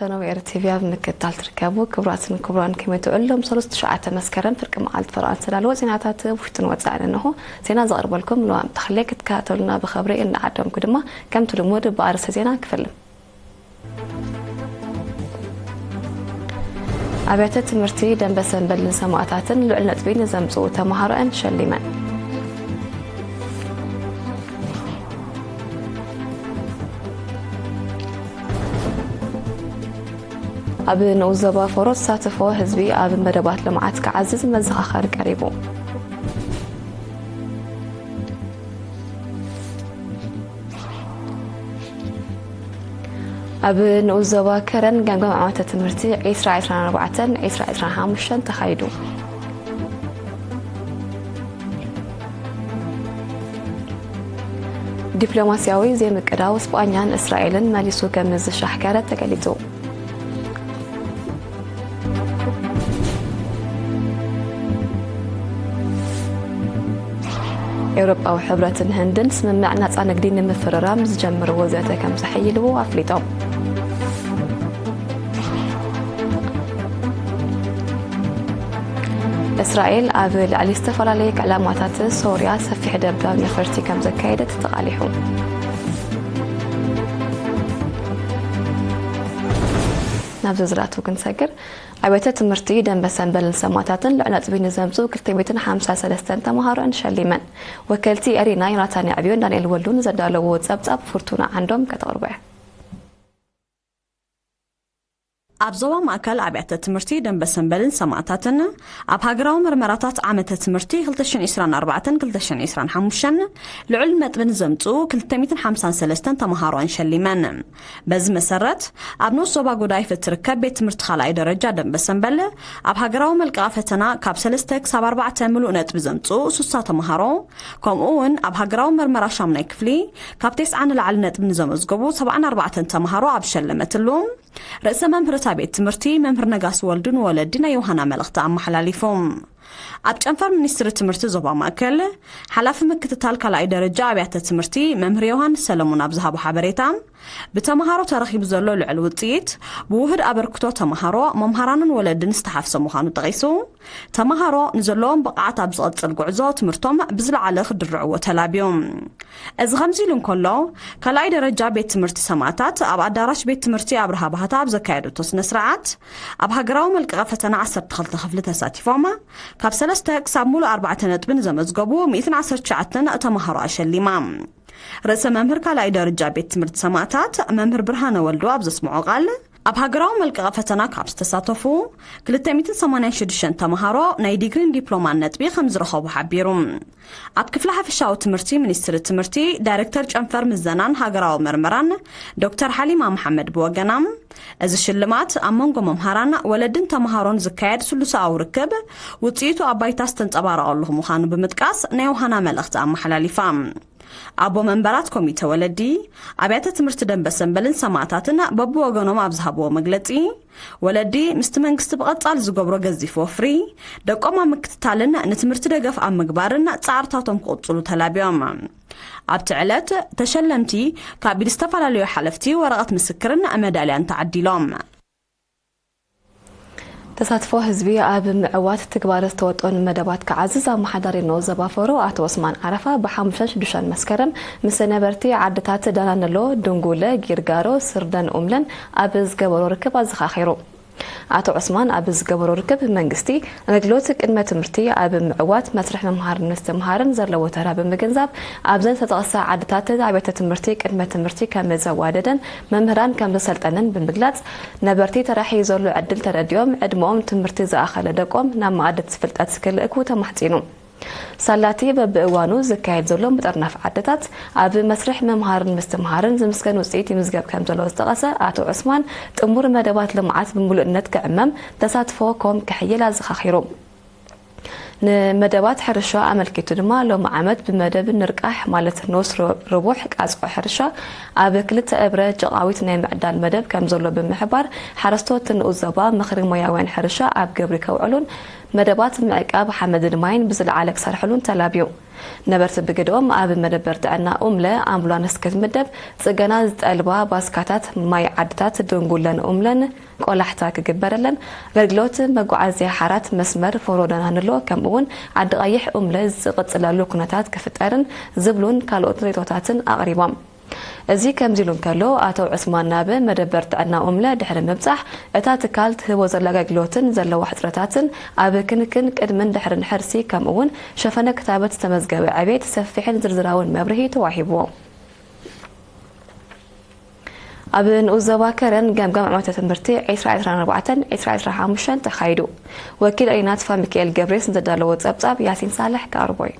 ቻነል ኤሪ ቲቪ ኣብ ምክትታል ትርከቡ ክቡራትን ክቡራን፣ ከመይ ትውዕሉ? ሎም ሰሉስ ትሽዓተ መስከረም ፍርቂ መዓልቲ ፈረቓ ዝተዳለወ ዜናታት ውሽጥን ወጻእን እንሆ። ዜና ዘቕርበልኩም ልዋም ተኽሌ። ክትከታተሉና ብኽብሪ እናዓደምኩ ድማ ከምቲ ልሙድ ብኣርእስተ ዜና ክፍልም። ኣብያተ ትምህርቲ ደንበ ሰንበልን ሰማእታትን ልዑል ነጥቢ ንዘምጽኡ ተመሃሮኣን ሸሊመን። ኣብ ንኡስ ዞባ ፎሮ ተሳትፎ ህዝቢ ኣብ መደባት ልምዓት ክዓዝዝ መዘኻኸሪ ቀሪቡ። ኣብ ንኡስ ዞባ ከረን ገምጋም ዓመተ ትምህርቲ ዒስራ ዒስራን ኣርባዕተን ዒስራ ዒስራን ሓሙሽተን ተኻይዱ። ዲፕሎማስያዊ ዘይምቅዳው ስጳኛን እስራኤልን መሊሱ ከም ዝሻሕከረ ተገሊጹ። ኤውሮጳዊ ሕብረትን ህንድን ስምምዕ ናጻ ንግዲ ንምፍርራም ዝጀምርዎ ዘተ ከም ዘሐይልዎ ኣፍሊጦም። እስራኤል ኣብ ልዕሊ ዝተፈላለዩ ዕላማታት ሶርያ ሰፊሕ ደብዳብ ነፈርቲ ከም ዘካየደት ተቓሊሑ። ናብ ዝርዝራቱ ክንሰግር፣ ኣብያተ ትምህርቲ ደንበ ሰንበልን ሰማእታትን ልዑል ነጥቢ ንዘምጽኡ ክልተ ሚእትን ሓምሳን ሰለስተን ተመሃሮኣን ሸሊመን። ወከልቲ ኤሪና ዮናታን ያዕብዮን ዳንኤል ወልዱን ዘዳለዎ ጸብጻብ ፍርቱና ዓንዶም ከተቕርቦ እያ። ኣብ ዞባ ማእከል ኣብያተ ትምህርቲ ደንበ ሰንበልን ሰማእታትን ኣብ ሃገራዊ መርመራታት ዓመተ ትምህርቲ ክልተ ሽሕን ዕስራን ኣርባዕተን ክልተ ሽሕን ዕስራን ሓሙሽተን ልዑል ነጥቢ ንዘምጽኡ ክልተ ሚእትን ሓምሳን ሰለስተን ተመሃሮኣን ሸሊመን። በዚ መሰረት፣ ኣብ ንኡስ ዞባ ጉዳይፍ እትርከብ ቤት ትምህርቲ ካልኣይ ደረጃ ደንበ ሰንበል፣ ኣብ ሃገራዊ መልቀቒ ፈተና ካብ ሰለስተ ክሳብ ኣርባዕተ ምሉእ ነጥቢ ዘምጽኡ ሱሳ ተመሃሮ፣ ከምኡ እውን ኣብ ሃገራዊ መርመራ ሻሙናይ ክፍሊ ካብ ተስዓ ንላዕሊ ነጥቢ ንዘመዝገቡ ሰብዓን ኣርባዕተን ተመሃሮ ኣብ ሸለመትሉ፣ ርእሰ መምህር እታ ቤት ትምህርቲ መምህር ነጋሲ ወልዱ ንወለዲ ናይ ዮሃና መልእኽቲ ኣመሓላሊፉ። ኣብ ጨንፈር ሚኒስትሪ ትምህርቲ ዞባ ማእከል፣ ሓላፊ ምክትታል ካልኣይ ደረጃ ኣብያተ ትምህርቲ መምህር ዮሃንስ ሰለሙን ኣብ ዝሃቦ ሓበሬታ፣ ብተመሃሮ ተረኺቡ ዘሎ ልዑል ውጽኢት፣ ብውሁድ ኣበርክቶ ተመሃሮ፣ መምሃራንን ወለድን ዝተሓፍሰ ምዃኑ ጠቒሱ፣ ተመሃሮ ንዘለዎም ብቕዓት ኣብ ዝቐጽል ጉዕዞ ትምህርቶም ብዝለዓለ ክድርዕዎ ተላብዩ። እዚ ከምዚ ኢሉ እንከሎ፣ ካልኣይ ደረጃ ቤት ትምህርቲ ሰማእታት ኣብ ኣዳራሽ ቤት ትምህርቲ ኣብርሃ ባህታ ኣብ ዘካየደቶ ስነ ስርዓት፣ ኣብ ሃገራዊ መልቀቐ ፈተና ዓሰርተ ክልተ ክፍሊ ተሳቲፎም ካብ ሰለስተ ክሳብ ሙሉእ ኣርባዕተ ነጥቢ ንዘመዝገቡ ሚእትን ዓሰርተ ትሽዓተን ተመሃሮ ኣሸሊማ። ርእሰ መምህር ካልኣይ ደረጃ ቤት ትምህርቲ ሰማእታት መምህር ብርሃነ ወልዱ ኣብ ዘስምዖ ቃል፣ ኣብ ሃገራዊ መልቀቐ ፈተና ካብ ዝተሳተፉ ክልተ ሚእትን ሰማንያን ሽዱሽተን ተመሃሮ ናይ ዲግሪን ዲፕሎማን ነጥቢ ከም ዝረኸቡ ሓቢሩ። ኣብ ክፍሊ ሓፈሻዊ ትምህርቲ ሚኒስትሪ ትምህርቲ ዳይሬክተር ጨንፈር ምዘናን ሃገራዊ መርመራን ዶክተር ሓሊማ መሓመድ ብወገና፣ እዚ ሽልማት ኣብ መንጎ መምሃራን ወለድን ተመሃሮን ዝካየድ ስሉሳዊ ርክብ ውጽኢቱ ኣብ ባይታ ዝተንጸባረቐሉ ምዃኑ ብምጥቃስ ናይ ዮሃና መልእኽቲ ኣመሓላሊፋ። ኣቦ መንበራት ኮሚተ ወለዲ፣ ኣብያተ ትምህርቲ ደንበ ሰንበልን ሰማእታትን በብወገኖም ኣብ ዝሃብዎ መግለጺ፣ ወለዲ ምስቲ መንግስቲ ብቐጻሊ ዝገብሮ ገዚፍ ወፍሪ፣ ደቆም ኣብ ምክትታልን ንትምህርቲ ደገፍ ኣብ ምግባርን ጻዕርታቶም ክቕጽሉ ተላብዮም። ኣብቲ ዕለት፣ ተሸለምቲ ካብ ኢድ ዝተፈላለዩ ሓለፍቲ ወረቐት ምስክርን መዳልያን ተዓዲሎም። ተሳትፎ ህዝቢ ኣብ ምዕዋት ትግባረ ዝተወጠኑ መደባት ክዓዝዝ ኣመሓዳሪ ንኡስ ዞባ ፎሮ ኣቶ ዑስማን ዓረፋ ብሓሙሽተን ሽዱሽተን መስከረም ምስ ነበርቲ ዓድታት ዳናነሎ፣ ድንጉለ፣ ጊርጋሮ፣ ስርደን ኡምለን ኣብ ዝገበሮ ርክብ ኣዘኻኺሩ። ኣቶ ዑስማን ኣብ ዝገበሮ ርክብ፣ መንግስቲ ኣገልግሎት ቅድመ ትምህርቲ ኣብ ምዕዋት መስርሕ ምምሃርን ምስትምሃርን ዘለዎ ተራ ብምግንዛብ፣ ኣብዘን ዝተጠቕሳ ዓድታት ኣብያተ ትምህርቲ ቅድመ ትምህርቲ ከም ዘዋደደን መምህራን ከም ዘሰልጠነን ብምግላጽ፣ ነበርቲ ተራሕዩ ዘሎ ዕድል ተረዲኦም፣ ዕድመኦም ትምህርቲ ዝኣኸለ ደቆም ናብ መኣዲ ፍልጠት ክልእኩ ተማሕጺኑ። ሳላቲ በብእዋኑ ዝካየድ ዘሎ ምጥርናፍ ዓድታት ኣብ መስርሕ ምምሃርን ምስትምሃርን ዝምስገን ውጽኢት ይምዝገብ ከም ዘሎ ዝጠቐሰ ኣቶ ዑስማን፣ ጥሙር መደባት ልምዓት ብምሉእነት ክዕመም፣ ተሳትፎ ኮም ክሕይል ኣዘኻኺሩ። ንመደባት ሕርሻ ኣመልኪቱ ድማ፣ ሎሚ ዓመት ብመደብ ንርቃሕ፣ ማለት ንኡስ ር-፣ ርቡሕ ቃጽዖ ሕርሻ ኣብ ክልተ እብረ ጭቓዊት ናይ ምዕዳል መደብ ከም ዘሎ ብምሕባር፣ ሓረስቶት ንኡስ ዞባ ምኽሪ ሞያውያን ሕርሻ ኣብ ግብሪ ከውዕሉን መደባት ምዕቃብ ሓመድን ማይን ብዝለዓለ ክሰርሕሉን ተላብዩ። ነበርቲ ብግደኦም ኣብ መደበር ጥዕና ኡምለ ኣምቡላንስ ክትምደብ፣ ጽገና ዝጠልባ ባስካታት፣ ማይ ዓድታት ድንጉለን ኡምለን ቆላሕታ ክግበረለን፣ ኣገልግሎት መጓዓዝያ ሓራት መስመር ፎሮደናንሎ ከምኡውን ዓዲ ቀይሕ ኡምለ ዝቕጽለሉ ኩነታት ክፍጠርን ዝብሉን ካልኦት ርእይቶታትን ኣቕሪቦም። እዚ ከምዚ ኢሉ እንከሎ፣ ኣቶ ዑስማን ናብ መደበር ጥዕና ኡምለ ድሕሪ ምብጻሕ፣ እታ ትካል ትህቦ ዘላ ኣገልግሎትን ዘለዋ ሕጽረታትን ኣብ ክንክን ቅድምን ድሕርን ሕርሲ ከምኡውን ሸፈነ ክታበት ዝተመዝገበ ዕቤት ሰፊሕን ዝርዝራውን መብርሂ ተዋሂብዎ። ኣብ ንኡስ ዞባ ከረን ገምጋም ዓመተ ትምህርቲ ዕስራ ዕስራን ኣርባዕተን ዕስራ ዕስራን ሓሙሽተን ተኻይዱ። ወኪል ሪና ተስፋ ሚካኤል ገብሬስ ንዘዳለዎ ጸብጻብ ያሲን ሳልሕ ክኣርቦ እዩ።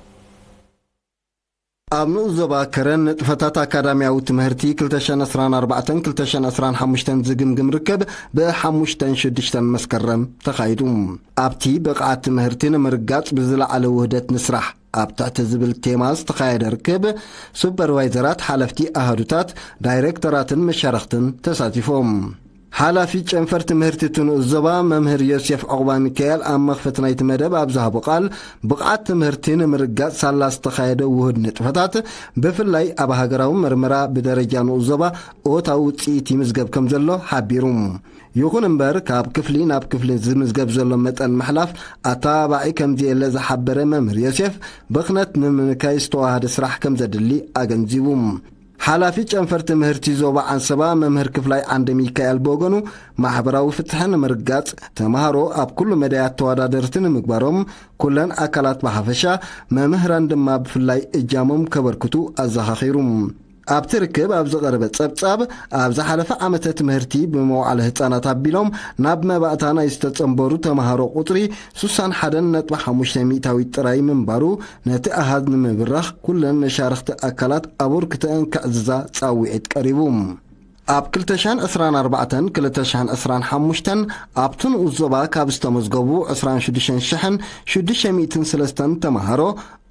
ኣብ ንኡስ ዞባ ከረን ንጥፈታት ኣካዳሚያዊ ትምህርቲ ክልተ ሽሕን ዕስራን ኣርባዕተን ክልተ ሽሕን ዕስራን ሓሙሽተን ዝግምግም ርክብ ብ ሓሙሽተን ሽዱሽተን መስከረም ተኻይዱ። ኣብቲ ብቕዓት ትምህርቲ ንምርጋጽ ብዝለዓለ ውህደት ንስራሕ ኣብ ትሕቲ ዝብል ቴማ ዝተኻየደ ርክብ፣ ሱፐርቫይዘራት፣ ሓለፍቲ ኣሃዱታት፣ ዳይሬክተራትን መሻርኽትን ተሳቲፎም። ሓላፊ ጨንፈር ትምህርቲ እቲ ንኡስ ዞባ መምህር ዮሴፍ ዑቕባሚካኤል ኣብ መኽፈቲ ናይቲ መደብ ኣብ ዝሃቦ ቃል፣ ብቕዓት ትምህርቲ ንምርጋጽ ሳላ ዝተኻየደ ውሁድ ንጥፈታት፣ ብፍላይ ኣብ ሃገራዊ መርመራ ብደረጃ ንኡስ ዞባ እወታዊ ውጽኢት ይምዝገብ ከም ዘሎ ሓቢሩ። ይኹን እምበር፣ ካብ ክፍሊ ናብ ክፍሊ ዝምዝገብ ዘሎ መጠን ምሕላፍ ኣተባባዒ ከም ዘየለ ዝሓበረ መምህር ዮሴፍ፣ ብኽነት ንምንካይ ዝተዋሃደ ስራሕ ከም ዘድሊ ኣገንዚቡ። ሓላፊ ጨንፈር ትምህርቲ ዞባ ዓንሰባ መምህር ክፍላይ ዓንደ ሚካኤል ብወገኑ፣ ማሕበራዊ ፍትሒ ንምርጋጽ፣ ተምሃሮ ኣብ ኩሉ መዳያት ተወዳደርቲ ንምግባሮም፣ ኩለን ኣካላት ብሓፈሻ፣ መምህራን ድማ ብፍላይ እጃሞም ከበርክቱ ኣዘኻኺሩ። ኣብቲ ርክብ ኣብ ዝቐረበ ጸብጻብ፣ ኣብ ዝሓለፈ ዓመተ ትምህርቲ ብመዋዕለ ህጻናት ኣቢሎም ናብ መባእታ ናይ ዝተጸንበሩ ተምሃሮ ቁጽሪ ሱሳን ሓደን ነጥቢ ሓሙሽተ ሚእታዊት ጥራይ ምንባሩ፣ ነቲ ኣሃዝ ንምብራኽ ኩለን መሻርኽቲ ኣካላት ኣበርክተአን ከዕዝዛ ጻውዒት ቀሪቡ። ኣብ ክልተ ሽሕን ዕስራን ኣርባዕተን ክልተ ሽሕን ዕስራን ሓሙሽተን ኣብቲ ንኡስ ዞባ ካብ ዝተመዝገቡ ዕስራን ሽዱሽተን ሽሕን ሽዱሽተ ሚእትን ሰለስተን ተምሃሮ፣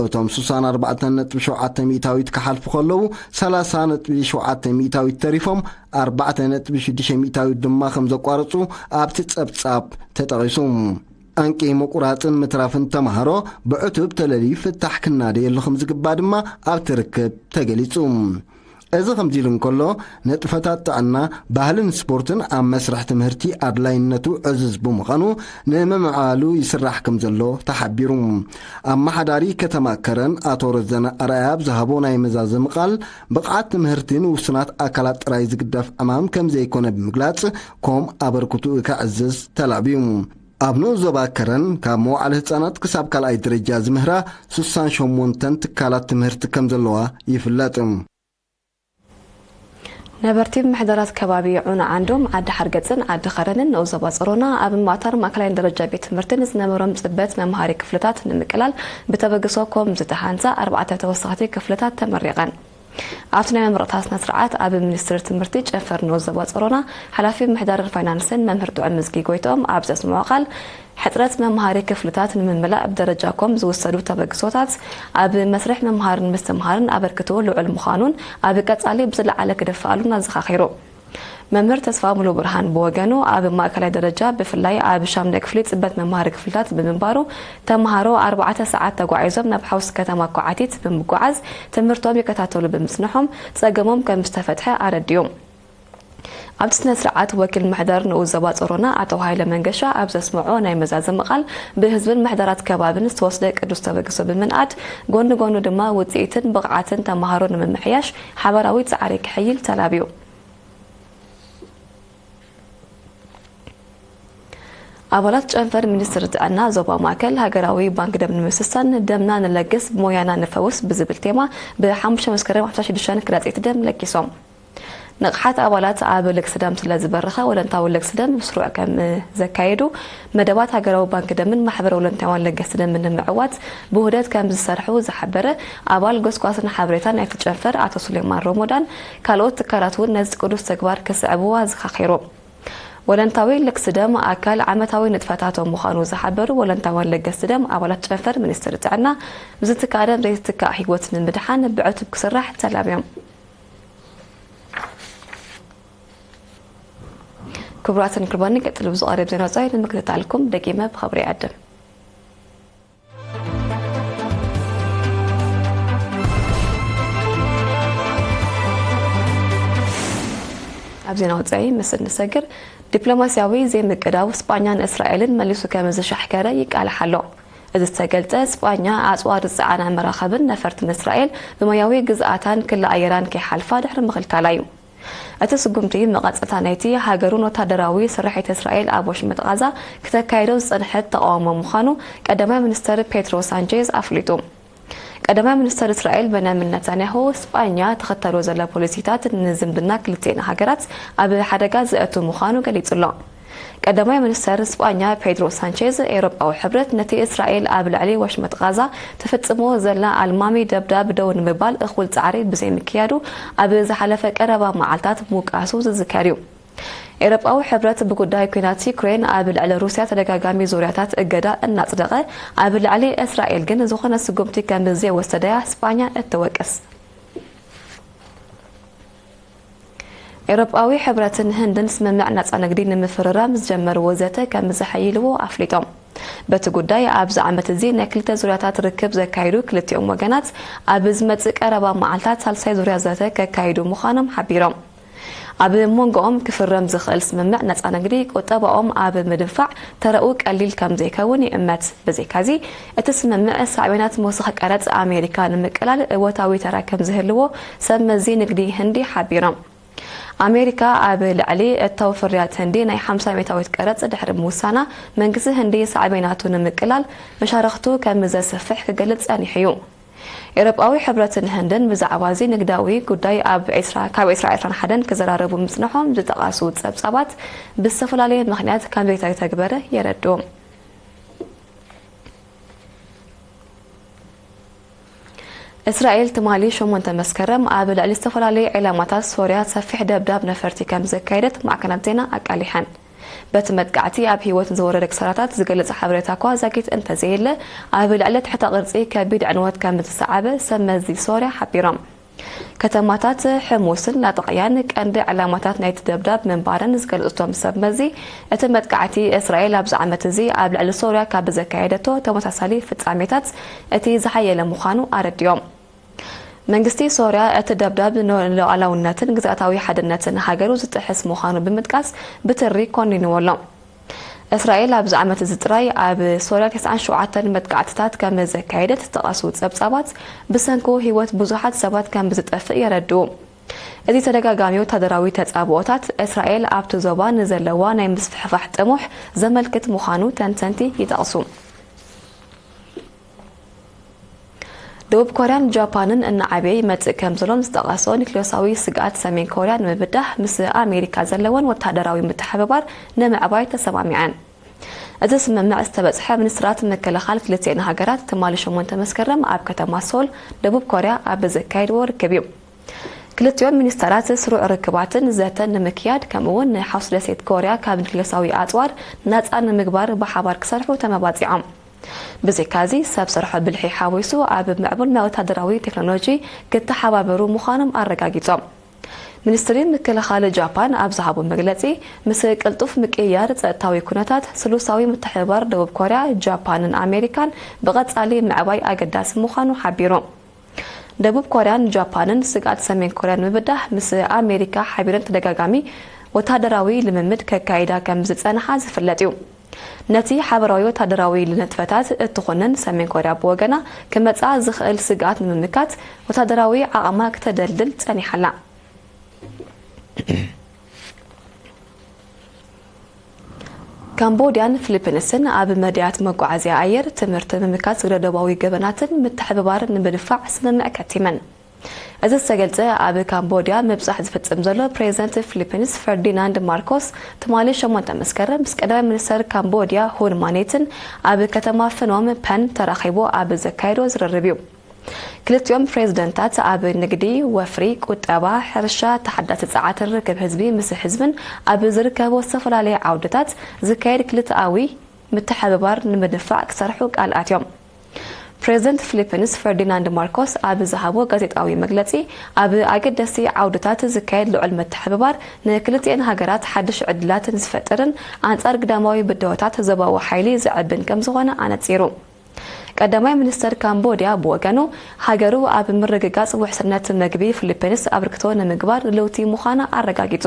እቶም ሱሳን ኣርባዕተን ነጥቢ ሸውዓተ ሚእታዊት ክሓልፉ ከለዉ፣ ሰላሳ ነጥቢ ሸውዓተ ሚእታዊት ተሪፎም፣ ኣርባዕተ ነጥቢ ሽዱሽተ ሚእታዊት ድማ ከም ዘቋረጹ ኣብቲ ጸብጻብ ተጠቒሱ። ጠንቂ ምቁራጽን ምትራፍን ተምሃሮ ብዕቱብ ተለልዩ ፍታሕ ክናደየሉ ከም ዝግባእ ድማ ኣብቲ ርክብ ተገሊጹ። እዚ ከምዚ ኢሉ እንከሎ፣ ንጥፈታት ጥዕና፣ ባህልን ስፖርትን ኣብ መስርሕ ትምህርቲ ኣድላይነቱ ዕዙዝ ብምዃኑ፣ ንምምዕባሉ ይስራሕ ከም ዘሎ ተሓቢሩ። ኣመሓዳሪ ከተማ ከረን ኣቶ ረዘነ ኣርኣያ ኣብ ዝሃቦ ናይ መዛዘሚ ቃል፣ ብቕዓት ትምህርቲ ንውሱናት ኣካላት ጥራይ ዝግደፍ ዕማም ከም ዘይኮነ ብምግላጽ፣ ኮም ኣበርክትኡ ከዕዝዝ ተላብዩ። ኣብ ንኡስ ዞባ ከረን ካብ መዋዕለ ህጻናት ክሳብ ካልኣይ ደረጃ ዝምህራ ሱሳን ሸሞንተን ትካላት ትምህርቲ ከም ዘለዋ ይፍለጥ። ነበርቲ ምሕደራት ከባቢ ዑና ዓንዶም፣ ዓዲ ሓርገጽን ዓዲ ኸረንን ንኡስ ዞባ ጸሮና ኣብ ምምእታር ማእከላይን ደረጃ ቤት ትምህርትን ዝነበሮም ጽበት መምሃሪ ክፍልታት ንምቅላል ብተበግሶ ኮም ዝተሃንጻ ኣርባዕተ ተወሰኽቲ ክፍልታት ተመሪቐን። ኣብቲ ናይ መምረቕታ ስነ ስርዓት ኣብ ሚኒስትሪ ትምህርቲ ጨንፈር ንኡስ ዞባ ጸሮና ሓላፊ ምሕዳርን ፋይናንስን መምህር ጥዑም ምዝጊ ጎይትኦም ኣብ ዘስምዖ ቃል፣ ሕጽረት መምሃሪ ክፍልታት ንምምላእ ብደረጃ ኮም ዝውሰዱ ተበግሶታት ኣብ መስርሕ ምምሃርን ምስትምሃርን ኣበርክትኡ ልዑል ምዃኑን ኣብ ቀጻሊ ብዝለዓለ ክድፍኣሉን ኣዘኻኺሩ። መምህር ተስፋ ሙሉ ብርሃን ብወገኑ፣ ኣብ ማእከላይ ደረጃ ብፍላይ ኣብ ሻምናይ ክፍሊ ጽበት መምሃሪ ክፍልታት ብምንባሩ፣ ተምሃሮ ኣርባዕተ ሰዓት ተጓዒዞም ናብ ሓውሲ ከተማ ኳዕቲት ብምጓዓዝ ትምህርቶም ይከታተሉ ብምጽንሖም ጸገሞም ከም ዝተፈትሐ ኣረዲኡ። ኣብቲ ስነ ስርዓት ወኪል ምሕደር ንኡስ ዞባ ጸሮና ኣቶ ሃይለ መንገሻ ኣብ ዘስምዖ ናይ መዛዘሚ ቃል፣ ብህዝብን ምሕደራት ከባብን ዝተወስደ ቅዱስ ተበግሶ ብምንኣድ፣ ጎኒ ጎኑ ድማ ውጽኢትን ብቕዓትን ተምሃሮ ንምምሕያሽ ሓባራዊ ጻዕሪ ክሕይል ተላብዩ። ኣባላት ጨንፈር ሚኒስትሪ ጥዕና ዞባ ማእከል፣ ሃገራዊ ባንክ ደም ንምስሳን፣ ደምና ንለግስ፣ ብሞያና ንፈውስ ብዝብል ቴማ፣ ብ ሓሙሽተ መስከረም ሓምሳ ሽዱሽተ ክላጺት ደም ለጊሶም። ንቕሓት ኣባላት ኣብ ልግሲ ደም ስለ ዝበረኸ፣ ወለንታዊ ልግሲ ደም ብስሩዕ ከም ዘካየዱ፣ መደባት ሃገራዊ ባንክ ደምን ማሕበረ ወለንታውያን ለገስቲ ደምን ንምዕዋት ብውህደት ከም ዝሰርሑ ዝሓበረ ኣባል ጎስጓስን ሓበሬታን ናይቲ ጨንፈር ኣቶ ሱሌማን ሮሞዳን፣ ካልኦት ትካላት እውን ነዚ ቅዱስ ተግባር ክስዕብዎ ኣዘኻኺሩ። ወለንታዊ ልግሲ ደም ኣካል ዓመታዊ ንጥፈታቶም ምዃኑ ዝሓበሩ ወለንታውያን ለገስቲ ደም ኣባላት ጨንፈር ሚኒስትሪ ጥዕና፣ ብዝትካእ ደም ዘይትትካእ ህይወት ንምድሓን ብዕቱብ ክስራሕ ተላብዮም። ክቡራትን ክቡራን፣ ቀጥሉ ብዝቐርብ ዜና ወጻኢ ንምክትታልኩም ደጊመ ብኽብሪ ይዕድም። ኣብ ዜና ወጻኢ ምስ እንሰግር፣ ዲፕሎማስያዊ ዘይምቅዳው ስጳኛን እስራኤልን መሊሱ ከም ዝሻሕከረ ይቃላሕ ኣሎ። እዚ ዝተገልጸ፣ ስጳኛ ኣጽዋር ዝጸዓና መራኸብን ነፈርትን እስራኤል ብማያዊ ግዝኣታን ክሊ ኣየራን ከይሓልፋ ድሕሪ ምኽልካላ እዩ። እቲ ስጉምቲ መቐጸልታ ናይቲ ሃገሩን ወታደራዊ ስርሒት እስራኤል ኣብ ወሽመጥ ቓዛ ክተካይዶ ዝጸንሐት ተቓውሞ ምዃኑ ቀዳማይ ሚኒስተር ፔትሮ ሳንቼዝ ኣፍሊጡ። ቀዳማይ ሚኒስተር እስራኤል በንያሚን ነታንያሁ፣ ስጳኛ ትኽተሎ ዘላ ፖሊሲታት ንዝምድና ክልቲኤን ሃገራት ኣብ ሓደጋ ዘእቱ ምዃኑ ገሊጹ ኣሎ። ቀዳማይ ሚኒስተር ስጳኛ ፔድሮ ሳንቼዝ፣ ኤውሮጳዊ ሕብረት ነቲ እስራኤል ኣብ ልዕሊ ወሽመጥ ቓዛ ትፍጽሞ ዘላ ኣልማሚ ደብዳብ ደው ንምባል እኹል ጻዕሪ ብዘይምክያዱ ኣብ ዝሓለፈ ቀረባ መዓልታት ምውቃሱ ዝዝከር እዩ። ኤውሮጳዊ ሕብረት ብጉዳይ ኲናት ዩክሬን ኣብ ልዕሊ ሩስያ ተደጋጋሚ ዙርያታት እገዳ እናጽደቐ፣ ኣብ ልዕሊ እስራኤል ግን ዝኾነ ስጉምቲ ከም ዘይወሰደያ ስጳኛ እትወቅስ። ኤውሮጳዊ ሕብረትን ህንድን ስምምዕ ናጻ ንግዲ ንምፍርራም ዝጀመርዎ ዘተ ከም ዘሐይልዎ ኣፍሊጦም። በቲ ጉዳይ ኣብዚ ዓመት እዚ ናይ ክልተ ዙርያታት ርክብ ዘካየዱ ክልቲኦም ወገናት፣ ኣብ ዝመጽእ ቀረባ መዓልታት ሳልሳይ ዙርያ ዘተ ከካይዱ ምዃኖም ሓቢሮም። ኣብ መንጎኦም ክፍረም ዝኽእል ስምምዕ ናጻ ንግዲ ቁጠባኦም ኣብ ምድንፋዕ ተረኡ ቀሊል ከም ዘይከውን ይእመት። ብዘይካዚ፣ እቲ ስምምዕ ሳዕቤናት ምውሳኽ ቀረጽ ኣሜሪካ ንምቅላል እወታዊ ተራ ከም ዝህልዎ ሰብ መዚ ንግዲ ህንዲ ሓቢሮም። ኣሜሪካ ኣብ ልዕሊ እታው ፍርያት ህንዲ ናይ ሓምሳ ሚእታዊት ቀረጽ ድሕሪ ምውሳና፣ መንግስቲ ህንዲ ሳዕቤናቱ ንምቅላል መሻርኽቱ ከም ዘስፍሕ ክገልጽ ጸኒሑ እዩ። ኤውሮጳዊ ሕብረትን ህንድን ብዛዕባ እዚ ንግዳዊ ጉዳይ ኣብ ዕስራ ካብ ዕስራ ዕስራን ሓደን ክዘራረቡ ምጽንሖም ዝጠቐሱ ጸብጻባት፣ ብዝተፈላለየ ምኽንያት ከም ዘይተተግበረ የረድኡ። እስራኤል ትማሊ ሸሞንተ መስከረም ኣብ ልዕሊ ዝተፈላለዩ ዒላማታት ሶርያ ሰፊሕ ደብዳብ ነፈርቲ ከም ዘካየደት ማዕከናት ዜና ኣቃሊሐን። በቲ መጥቃዕቲ ኣብ ህይወት ዝወረደ ክሳራታት ዝገልጽ ሓበሬታ እኳ ዛጊት እንተዘየለ፣ ኣብ ልዕሊ ትሕተ ቅርጺ ከቢድ ዕንወት ከም ዝተሰዓበ ሰብ መዚ ሶርያ ሓቢሮም። ከተማታት ሕሙስን ላጥቅያን ቀንዲ ዕላማታት ናይቲ ደብዳብ ምንባረን ዝገልጹ እቶም ሰብ መዚ፣ እቲ መጥቃዕቲ እስራኤል ኣብዚ ዓመት እዚ ኣብ ልዕሊ ሶርያ ካብ ዘካየደቶ ተመሳሳሊ ፍጻሜታት እቲ ዝሓየለ ምዃኑ ኣረዲኦም። መንግስቲ ሶርያ እቲ ደብዳብ ንሉዓላውነትን ግዝኣታዊ ሓድነትን ሃገሩ ዝጥሕስ ምዃኑ ብምጥቃስ ብትሪ ኮኒንዎ ኣሎ። እስራኤል ኣብዚ ዓመት እዚ ጥራይ ኣብ ሶርያ ተስዓን ሸውዓተን መጥቃዕትታት ከም ዘካየደት ዝጠቐሱ ጸብጻባት፣ ብሰንኩ ህይወት ብዙሓት ሰባት ከም ዝጠፍእ የረድኡ። እዚ ተደጋጋሚ ወታደራዊ ተጻብኦታት፣ እስራኤል ኣብቲ ዞባ ንዘለዋ ናይ ምስፍሕፋሕ ጥሙሕ ዘመልክት ምዃኑ ተንተንቲ ይጠቕሱ። ደቡብ ኮርያን ጃፓንን እናዓበየ ይመጽእ ከም ዘሎን ዝጠቐሶ ኒክሌሳዊ ስግኣት ሰሜን ኮርያ ንምብዳህ ምስ ኣሜሪካ ዘለወን ወታደራዊ ምትሕብባር ንምዕባይ ተሰማሚዐን። እዚ ስምምዕ ዝተበጽሐ፣ ሚኒስትራት ምክልኻል ክልቲኤን ሃገራት ትማሊ ሸሞንተ መስከረም ኣብ ከተማ ሶል፣ ደቡብ ኮርያ ኣብ ዘካየድዎ ርክብ እዩ። ክልቲኦም ሚኒስተራት ስሩዕ ርክባትን ዘተን ንምክያድ፣ ከምኡ'ውን ንሓውስ ደሴት ኮርያ ካብ ኒክሌሳዊ ኣጽዋር ናጻ ንምግባር ብሓባር ክሰርሑ ተመባጺዖም። ብዘይካዚ፣ ሰብ ሰርሖ ብልሒ ሓዊሱ ኣብ ምዕቡል ናይ ወታደራዊ ቴክኖሎጂ ክተሓባበሩ ምዃኖም ኣረጋጊጾም። ሚኒስትሪ ምክልኻል ጃፓን ኣብ ዝሃቦ መግለጺ፣ ምስ ቅልጡፍ ምቅይያር ጸጥታዊ ኩነታት፣ ስሉሳዊ ምትሕብባር ደቡብ ኮርያ፣ ጃፓንን ኣሜሪካን ብቐጻሊ ምዕባይ ኣገዳሲ ምዃኑ ሓቢሩ። ደቡብ ኮርያን ጃፓንን ስግኣት ሰሜን ኮርያ ንምብዳህ ምስ ኣሜሪካ ሓቢረን ተደጋጋሚ ወታደራዊ ልምምድ ከካይዳ ከም ዝጸንሓ ዝፍለጥ እዩ። ነቲ ሓበራዊ ወታደራዊ ንጥፈታት እትኹንን ሰሜን ኮርያ ብወገና ክመጽኣ ዝኽእል ስግኣት ንምምካት ወታደራዊ ዓቕማ ክተደልድል ጸኒሓ ኣላ። ካምቦድያን ፊሊፒንስን ኣብ መድያት መጓዓዝያ ኣየር፣ ትምህርቲ፣ ምምካት ግብረ ዶባዊ ገበናትን ምትሕብባር ንምድንፋዕ ስምምዕ ከቲመን። እዚ ዝተገልጸ ኣብ ካምቦድያ ምብጻሕ ዝፍጽም ዘሎ ፕሬዚደንት ፊሊፒንስ ፈርዲናንድ ማርኮስ ትማሊ ሸሞንተ መስከረም ምስ ቀዳማይ ሚኒስተር ካምቦድያ ሁን ማኔትን ኣብ ከተማ ፍኖም ፐን ተራኺቡ ኣብ ዘካየዶ ዝርርብ እዩ። ክልቲኦም ፕሬዚደንታት ኣብ ንግዲ፣ ወፍሪ፣ ቁጠባ፣ ሕርሻ፣ ተሓዳሲ ጸዓትን ርክብ ህዝቢ ምስ ህዝብን ኣብ ዝርከቦ ዝተፈላለየ ዓውድታት ዝካየድ ክልተኣዊ ምትሕብባር ንምድንፋዕ ክሰርሑ ቃል ኣትዮም። ፕሬዚደንት ፊሊፒንስ ፈርዲናንድ ማርኮስ ኣብ ዝሃቦ ጋዜጣዊ መግለጺ፣ ኣብ ኣገደስቲ ዓውድታት ዝካየድ ልዑል ምትሕብባር ንክልቲኤን ሃገራት ሓድሽ ዕድላት ዝፈጥርን ኣንጻር ግዳማዊ ብድሆታት ዞባዊ ሓይሊ ዘዕብን ከም ዝኾነ ኣነጺሩ። ቀዳማይ ሚኒስተር ካምቦድያ ብወገኑ፣ ሃገሩ ኣብ ምርግጋጽ ውሕስነት መግቢ ፊሊፒንስ ኣበርክቶ ንምግባር ድልውቲ ምዃና ኣረጋጊጹ።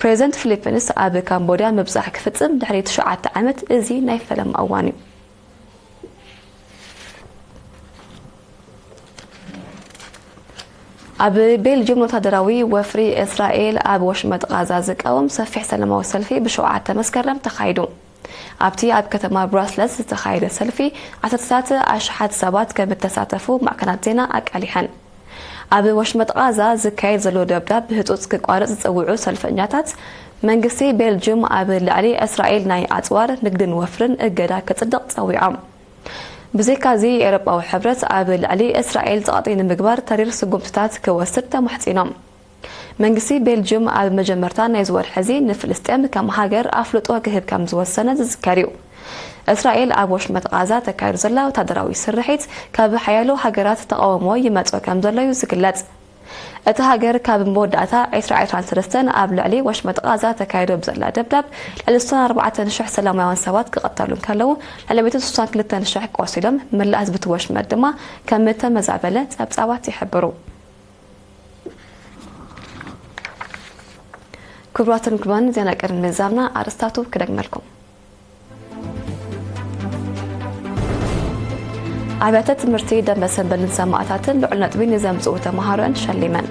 ፕሬዚደንት ፊሊፒንስ ኣብ ካምቦድያ ምብጻሕ ክፍጽም ድሕሪ ትሽዓተ ዓመት፣ እዚ ናይ ፈለማ እዋን እዩ። ኣብ ቤልጅም፣ ወታደራዊ ወፍሪ እስራኤል ኣብ ወሽመጥ ቓዛ ዝቃወም ሰፊሕ ሰላማዊ ሰልፊ ብሸውዓተ መስከረም ተኻይዱ። ኣብቲ ኣብ ከተማ ብራስለስ ዝተኻየደ ሰልፊ፣ ዓሰርተታት ኣሽሓት ሰባት ከም እተሳተፉ ማዕከናት ዜና ኣቃሊሐን። ኣብ ወሽመጥ ቓዛ ዝካየድ ዘሎ ደብዳብ ብህጹጽ ክቋረጽ ዝጸውዑ ሰልፈኛታት፣ መንግስቲ ቤልጅም ኣብ ልዕሊ እስራኤል ናይ ኣጽዋር ንግድን ወፍርን እገዳ ክጽድቕ ጸዊዖም። ብዘይካዚ፣ ኤውሮጳዊ ሕብረት ኣብ ልዕሊ እስራኤል ጸቕጢ ንምግባር ተሪር ስጉምትታት ክወስድ ተማሕጺኖም። መንግስቲ ቤልጅም ኣብ መጀመርታ ናይዚ ወርሒ እዚ ንፍልስጤም ከም ሃገር ኣፍልጦ ክህብ ከም ዝወሰነ ዝዝከር እዩ። እስራኤል ኣብ ወሽመጥ ቓዛ ተካይዶ ዘላ ወታደራዊ ስርሒት ካብ ሓያሎ ሃገራት ተቓውሞ ይመጾ ከም ዘሎ እዩ ዝግለጽ። እቲ ሃገር ካብ መወዳእታ ዕስራ ዕስራን ሰለስተን ኣብ ልዕሊ ወሽመጥ ቓዛ ተካይዶ ብዘላ ደብዳብ፣ ልዕሊ ስሳን ኣርባዕተን ሽሕ ሰላማውያን ሰባት ክቐተሉ እንከለዉ፣ ልዕሊ ሚእትን ስሳን ክልተን ሽሕ ቆሲሎም፣ መላእ ህዝቢ እቲ ወሽመጥ ድማ ከም እተመዛበለ ጸብጻባት ይሕብሩ። ክቡራትን ክቡራን፣ ዜና ቅድሚ ምዛምና ኣርእስታቱ ክደግመልኩም። ኣብያተ ትምህርቲ ደንበ ሰንበልን ሰማእታትን ልዑል ነጥቢ ንዘምጽኡ ተምሃሮን ሸሊመን።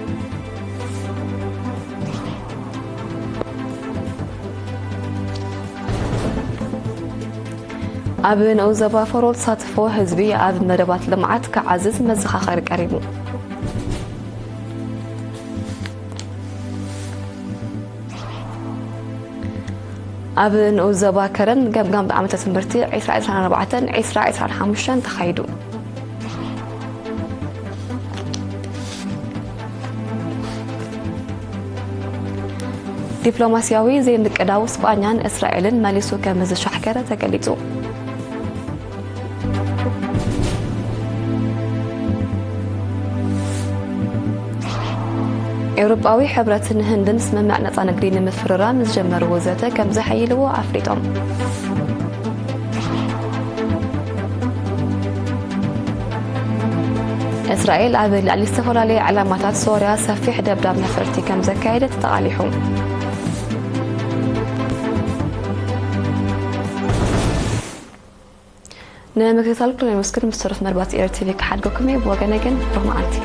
ኣብ ንኡስ ዞባ ፎሮ ተሳትፎ ህዝቢ ኣብ መደባት ልምዓት ክዓዝዝ መዘኻኸሪ ቀሪቡ። ኣብ ንኡስ ዞባ ከረን ገምጋም ዓመተ ትምህርቲ ዕስራ ዕስራን ኣርባዕተን ዕስራ ዕስራን ሓሙሽተን ተኻይዱ። ዲፕሎማስያዊ ዘይምቅዳው ስጳኛን እስራኤልን መሊሱ ከም ዝሻሕከረ ተገሊጹ። ኤውሮጳዊ ሕብረትን ህንድን ስምምዕ ነጻ ንግዲ ንምፍርራም ዝጀመርዎ ዘተ ከም ዘሐይልዎ ኣፍሊጦም። እስራኤል ኣብ ልዕሊ ዝተፈላለዩ ዕላማታት ሶርያ ሰፊሕ ደብዳብ ነፈርቲ ከም ዘካየደት ተቓሊሑ። ንምክትታል ክሎ የመስግን። ምስ ተረፍ መርባት ኤር ቲቪ ክሓድገኩም እየ። ብወገነይ ግን ብሩህ መዓልቲ።